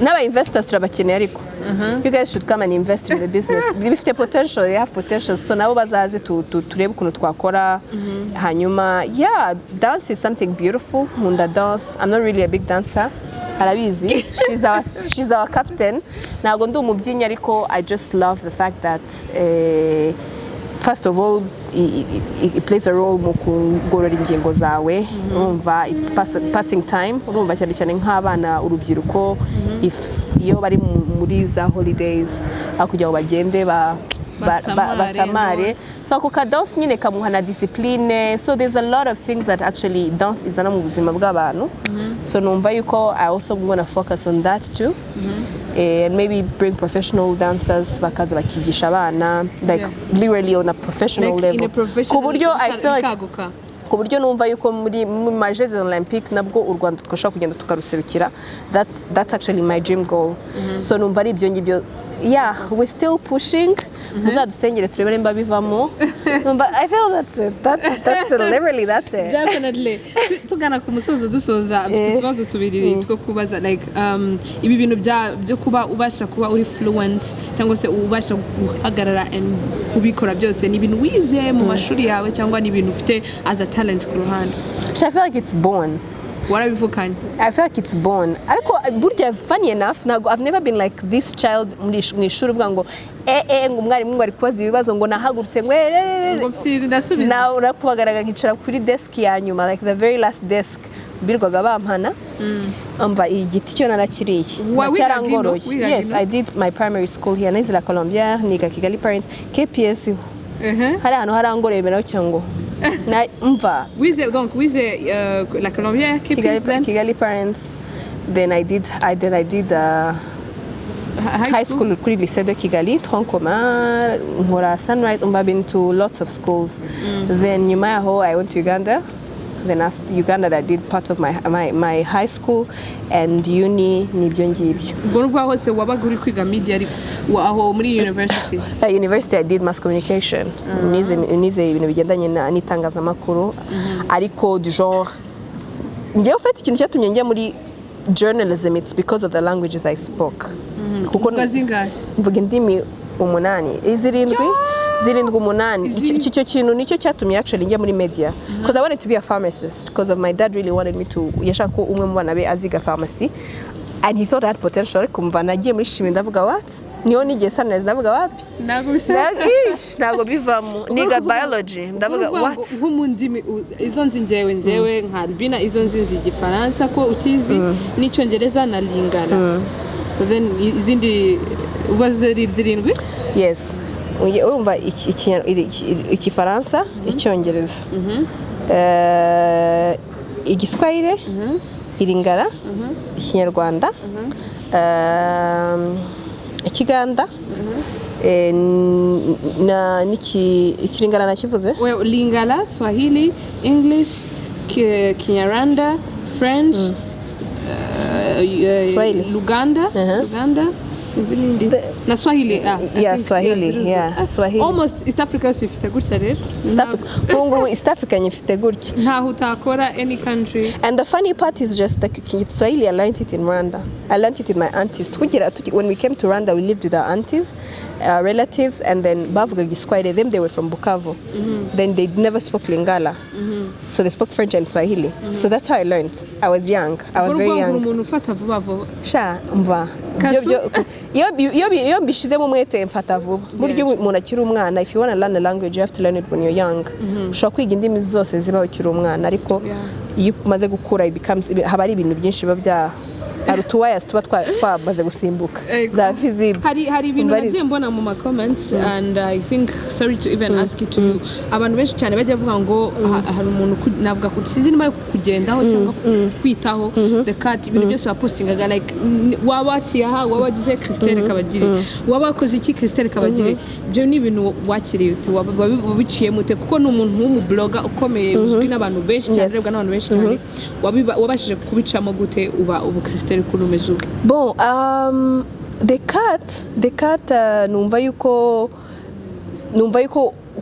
N'aba investors turabakeneye, ariko you guys should come and invest in the business. Bifite potential, they have potential, so nabo bazaze turebe ukuntu twakora. Hanyuma yeah, dance is something beautiful. Nkunda dance. I'm not really a big dancer, arabizi, she's our captain. Ntabwo ndi umubyinnyi, ariko I just love the fact that first of all it plays a role mu kugorora ingingo zawe. Urumva it's passing time. Urumva cyane cyane nk'abana, urubyiruko, if iyo bari muri za holidays, aho kugira ngo bagende basamare, basamare. So ako ka dance nyine kamuha na discipline. So there's a lot of things that actually dance izana mu buzima bw'abantu. So numva yuko I also gonna focus on that too and maybe bring professional dancers bakaza bakigisha abana like literally on a professional like in level a professional ku buryo I feel like bikaguka. Ku buryo numva yuko muri mu ma Jeux Olympiques nabwo u Rwanda twashobora kugenda tukaruserukira. That's actually my dream goal. So numva ari ibyo ngibyo. Yeah, we still pushing. Muzadusengere turebe nimba bivamo. Numva I feel that's it. That's it. Literally that's it. Definitely. Tugana ku musozo, dusoza, mfite utubazo tubiri two kubaza. Like ibi bintu byo kuba ubasha kuba uri fluent cyangwa se ubasha guhagarara and kubikora byose, ni ibintu wize mu mashuri yawe cyangwa ni ibintu ufite as a talent ku ruhande? So I feel like it's born. Warabivukanye? I feel like it's born. Ariko burya funny enough, ntabwo, I've never been like this child mu ishuri uvuga ngo ngo umwarimu ngo ari kubaza ibibazo, ngo nahagurutse ngo eh. Ngo mfite ndasubiza. Nawe urakubagaraga nkicara kuri desk ya nyuma, like the very last desk birwaga bampana. Umva, iyi giti cyo narakiriye. Wigaga ino? Cyarangoroye. Wigaga Yes. ino? I did my primary school here. Nize La Colombière, niga Kigali Parents, KPS. Hari ahantu harangoroye mbere cyangwa na mva. Wize, donc wize La Colombière, Kigali, KPS, then Kigali Parents, then I did high, high school kuri Lycée de Kigali, tronc commun, nkora Sunrise. Umva, been to lots of schools. Then nyuma yaho I went to Uganda. Then after Uganda I did part of my high school and uni, nibyo ngibyo. Ubwo nuvuga hose wabaga uri kwiga media, ariko aho muri university? At university I did mass communication. Nize ibintu bigendanye n'itangazamakuru, ariko du genre njyewe ufite ikintu cyatumye njya muri journalism, it's because of the languages I spoke, kuko Uvuga zingahe? Mvuga indimi umunani, zirindwi, zirindwi, umunani. Icyo kintu nicyo cyatumye actually njya muri media, because I wanted to be a pharmacist because of my dad really wanted me to, yashaka ko umwe mu bana be aziga pharmacy and he thought I had potential. Ariko mva nagiye muri chimie, ndavuga what, niho nigiye Sunrise, ndavuga wapi. Ntabwo bishoboka. Ish, ntabwo bivamo. Niga biology, ndavuga Ukuvuga ngo what. Nko mu ndimi izo nzi njyewe nka Albina, izo nzi, nzi Igifaransa ko ukizi, n'Icyongereza na Lingala. But then izindi uba zirindwi. Yes. Urumva Igifaransa, Icyongereza, Igiswahili, Iringara, Ikinyarwanda, Ikiganda, Ikiringara nakivuze. Well, Lingala, Swahili, English, Kinyarwanda, French, Swahili. Luganda, Luganda, Sinzi n'indi na Swahili, ah, I Yeah, think, Swahili, zirizo. yeah, Ah, Swahili. Almost East Africa yose ifite gutya rero. East Africa, ubu ngubu East Africa nyifite gutya. Ntaho utakora, any country. And the funny part is just like Swahili, I learned it in Rwanda. I learned it with my aunties. When we came to Rwanda, we lived with our aunties, relatives, and then bavuga Giswahili. Them, they were from Bukavu. Then they never spoke Lingala. So they spoke French and Swahili. So that's how I learned. I was young. I was very Urwango young. umuntu ufata vuba vuba. Sha, mva. Kasu? Iyo mbishizemo umwete mfata vuba. Burya umuntu akiri umwana, if you want to learn a language, you have to learn it when you're young. Ushobora kwiga indimi zose zibaho ukiri umwana, ariko iyo umaze gukura it becomes, haba ari ibintu byinshi biba bya hari utuwayasi tuba twamaze gusimbuka Ego. za fusible. Hari ibintu Mbarize. Nagiye mbona mu ma comments, and I think, sorry to even ask it to you, abantu benshi cyane bajya bavuga ngo hari umuntu navuga ko sinzi niba ari kukugendaho cyangwa kwitaho, The Cat, ibintu byose wapostingaga, like waba waciye aha, waba wagize Christelle Kabagire, waba wakoze iki Christelle Kabagire, ibyo ni ibintu wakiriye ute? Wabiciyemo ute? Kuko ni umuntu w'umubloga ukomeye, uzwi n'abantu benshi cyane, urebwa n'abantu benshi cyane. Wabashije kubicamo gute, uba ubu Christelle kuri umeze ubu? Bon, The Cat, numva yuko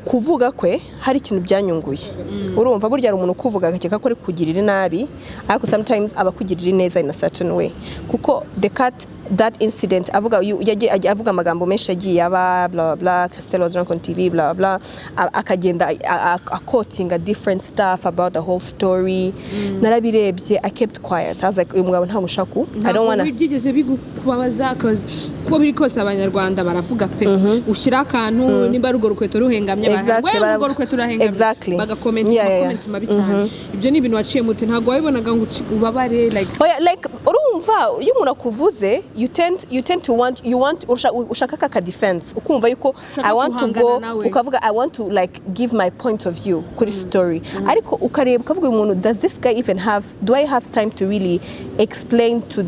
kuvuga kwe hari ikintu byanyunguye. Urumva burya hari umuntu ukuvuga agakeka ko ari kukugirira nabi, ariko sometimes aba akugirira neza in a certain way. Kuko The Cat, that incident avuga, yagiye avuga amagambo menshi yagiye aba bla bla bla, Christelle was drunk on TV, bla bla, akagenda aquotinga different stuff about the whole story. Narabirebye, I kept quiet. I was like, uyu mugabo ntabwo ushaka ku I don't wanna. Ntabwo byigeze bigukubabaza? 'Cause kuko biri kose Abanyarwanda baravuga pe. Ushyira akantu, nimba ari urwo rukweto ruhengamye, we urwo rukweto rurahengamye, bagakomenta amakomenti mabi cyane. Ibyo ni ibintu waciye mute? Ntabwo wabibonaga ngo ubabare, like? Oya, like urumva iyo umuntu akuvuze, you tend to want, you want, ushaka kaka defense, ukumva yuko Ushaka I want to guhangana go nawe. Ukavuga I want to like give my point of view kuri story, ariko ukareba ukavuga, uyu muntu, does this guy even have, do I have time to really explain to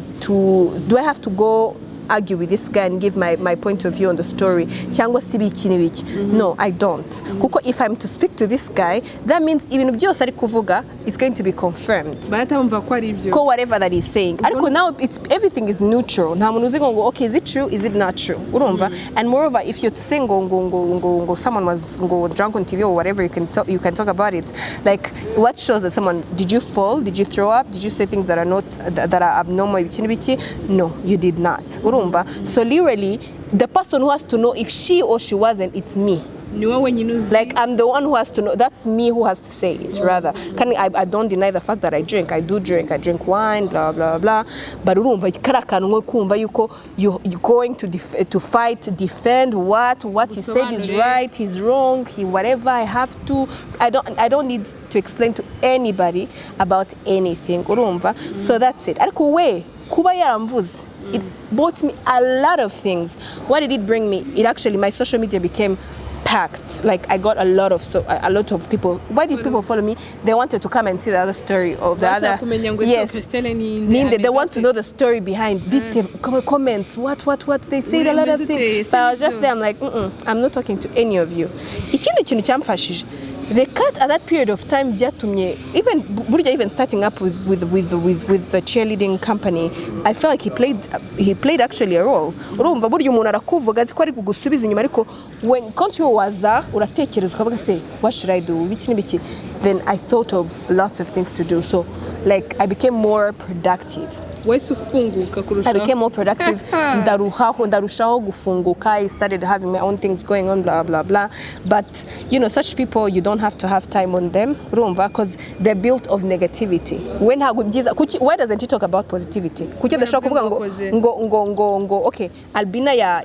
do I have to go argue with this guy and give my point of view on the story, cyangwa se ibiki n'ibiki? No, I don't, kuko if I'm to speak to this guy, that means ibintu byose ari kuvuga is going to be confirmed. Barahita bumva ko ari ibyo. Ko whatever that he's saying, ariko now it's everything is neutral. Nta muntu uzi ngo okay, is it true, is it not true? Urumva, and moreover, if you're to say ngo someone was ngo drunk on TV or whatever, you can talk about it. Like, what shows that someone, did you fall, did you throw up, did you say things that are not that are abnormal, ibiki n'ibiki? No, you did not. Urumva, so literally the person who has to know if she or she wasn't, it's me. Ni wowe wenyine uzi. Like, I'm the one who has to know. That's me who has to say it rather. Can I don't deny the fact that I drink. I do drink. I drink wine, blah blah blah. But urumva kariya kantu nko kumva yuko you going to fight, defend what he said is Usobanure. Right, he's wrong, he whatever. I have to. I don't need to explain to anybody about anything. Urumva? So that's it. Ariko we kuba yaramvuze, it bought me a lot of things. What did it bring me? It actually, my social media became packed. Like, I got a lot of people. Why did people follow me? They wanted to come and see the other story of the Bashaka other. Kumenya ngo ese Yes. Christelle ni nde, Ninde, they ameze want to ate? Know the story behind detail, comments, what they said, a lot of Uremeze things. ute? But I was just Sibyo. there, I'm like, I'm not talking to any of you. Ikindi kintu cyamfashije, The Cat at that period of time byatumye even burya even starting up with the cheerleading company, I felt like he played actually a role. Urumva burya umuntu arakuvuga azi ko ari kugusubiza inyuma, ariko when quand tu au hasard uratekereza ukavuga se, what should I do, biki n'ibiki, then I thought of lots of things to do. So like, I became more productive. Wahise ufunguka I kurushaho. Became more productive. Ndarushaho gufunguka. I started having my own things going on, blah blah blah. But such people, you don't have to have time on them, urumva, because they're built of negativity. We ntabwo byiza. Why doesn't he talk about positivity? Kuki adashobora kuvuga ngo Wakoze. ngo okay, Albina ya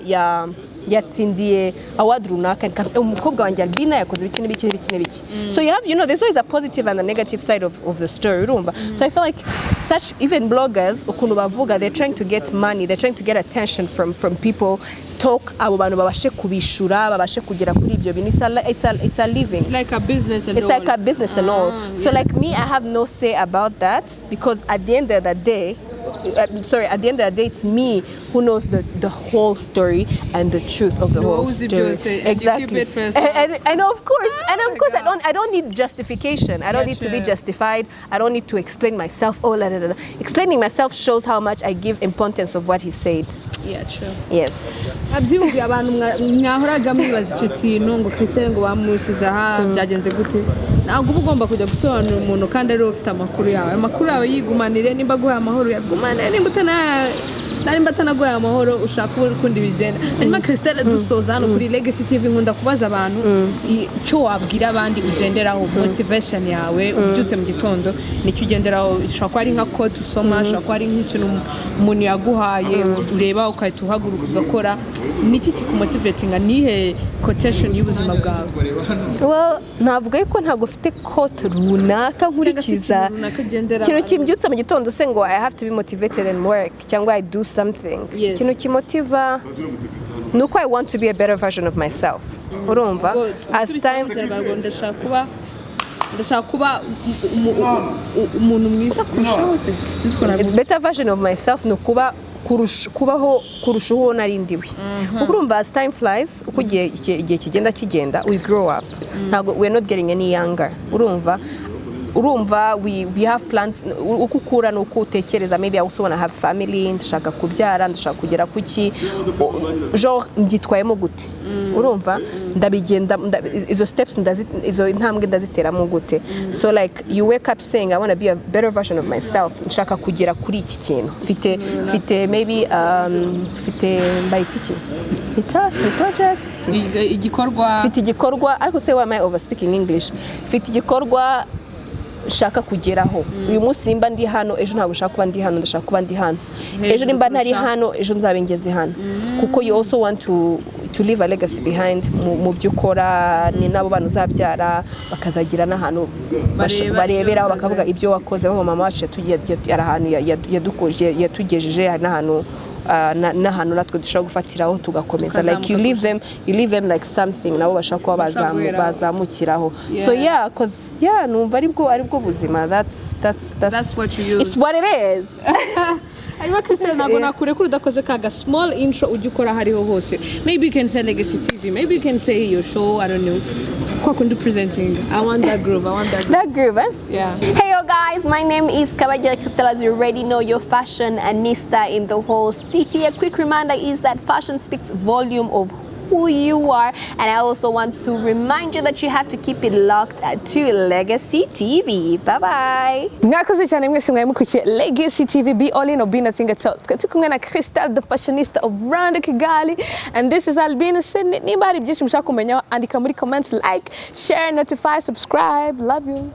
yatsindiye award runaka, and comes, umukobwa wanjye Albina yakoze ibiki n'ibiki n'ibiki n'ibiki. So you have, there's always a positive and a negative side of the story, urumva. So I feel like such even bloggers, ukuntu bavuga, they're trying to get money, they're trying to get attention from people talk, abo bantu babashe kubishura, babashe kugera kuri ibyo bintu. It's a living. It's like a business and It's all. Like a business and all. Ah, So yeah. like me, I have no say about that, because at the end of the day, sorry, at the end of the day, it's me who knows the whole story and the truth of the whole Knows story. Byose, and you keep Exactly. it for yourself. And of course, and of My course, I God. don't need justification. I don't Yeah, need to be true. justified. I don't need to explain myself. Oh, la, la, la, la. Explaining myself shows how much I give importance of what he said. Yeah, true. Yes. Abyumviye abantu mwahoraga mwibaza icyo kintu ngo Christelle ngo bamushyize aha, byagenze gute? Ntabwo uba ugomba kujya gusobanurira umuntu kandi ari wowe ufite amakuru yawe. Amakuru yawe yigumanire. Nimba aguhaye amahoro, uyagumane. Nimba atanaguhaye amahoro, ushaka uba ukundi bigenda. Hanyuma Christelle, dusoza hano kuri Legacy TV, nkunda kubaza abantu icyo wabwira abandi ugenderaho, motivation yawe. Ubyutse mu gitondo, nicyo ugenderaho? Ushobora kuba ari nka quote usoma, ushobora kuba ari nk'ikintu umuntu yaguhaye ureba ugahita uhaguruka ugakora. Niki kikumotivatinga? Nihe quotation y'ubuzima bwawe? Well, navuga yuko ntabwo ufite quote runaka Cyangwa se nkurikiza. ikintu runaka ugenderaho. Ikintu kimbyutsa mu gitondo se ngo I have to be motivated and work cyangwa I do something, ikintu kimotiva ni uko I want to be a better version of myself, urumva? Good. As time Mu Kinyarwanda, ndashaka kuba umuntu mwiza kurushaho se? Sinzi uko nabivuga. Better version of myself ni ukuba kubaho kurusha uwo nari ndiwe, kuko urumva, as time flies, uko igihe kigenda kigenda, we grow up. Ntabwo we are not getting any younger, urumva? We have plans. Uko ukura ni uko utekereza. Maybe I also wanna have family, ndashaka kubyara, ndashaka kugera kuki, genre mbyitwayemo gute, urumva? Ndabigenda izo steps izo intambwe ndaziteramo gute? So like you wake up saying, "I wanna be a better version of myself." Nshaka kugera kuri iki kintu mfite maybe mfite, mbayita iki, ni task, ni project. Igikorwa. Mfite igikorwa, ariko se why am I over speaking English? Mfite igikorwa nshaka kugeraho. Uyu munsi nimba ndi hano, ejo ntabwo nshaka kuba ndi hano, ndashaka kuba ndi hano. Hejuru Ejo nimba ntari kurushaho. hano, ejo nzabe ngeze hano, kuko you also want to leave a legacy behind mu byo ukora, ni n'abo bana uzabyara bakazagira n'ahantu Bareba bareberaho ibyo bakavuga wakoze. Ibyo wakoze, bavuga mama wacu yari ahantu yatugejeje, hari n'ahantu n'ahantu natwe dushobora gufatiraho tugakomeza. Like you Tukazamuka. leave them like something nabo bashobora kuba Bashobora guheraho. bazamukiraho. So yeah, 'cause yeah, numva aribwo buzima. That's That's what you use. It's what it is. Hanyuma Christelle, ntabwo nakurekura udakoze kaga small intro ujya ukora aho ariho hose. Maybe you can say Legacy TV, maybe you can say your show, I don't know, kwa kundi presenting. I want that groove, I want that groove. That groove, eh? Yeah. Hey yo guys, my name is Kabagira Christelle, as you already know, your fashion anista in the whole city. A quick reminder is that fashion speaks volume of who you are, and I also want to remind you that you have to keep it locked to Legacy TV. Bye bye. Mwakoze cyane mwese mwari mukurikiye Legacy TV, be all in or be nothing at all. Twari turi kumwe na Christelle, the fashionista of Rwanda, Kigali, and this is Albina Sydney. Nimba hari byinshi mushaka kumenya, andika muri comments, like, share, notify, subscribe. Love you.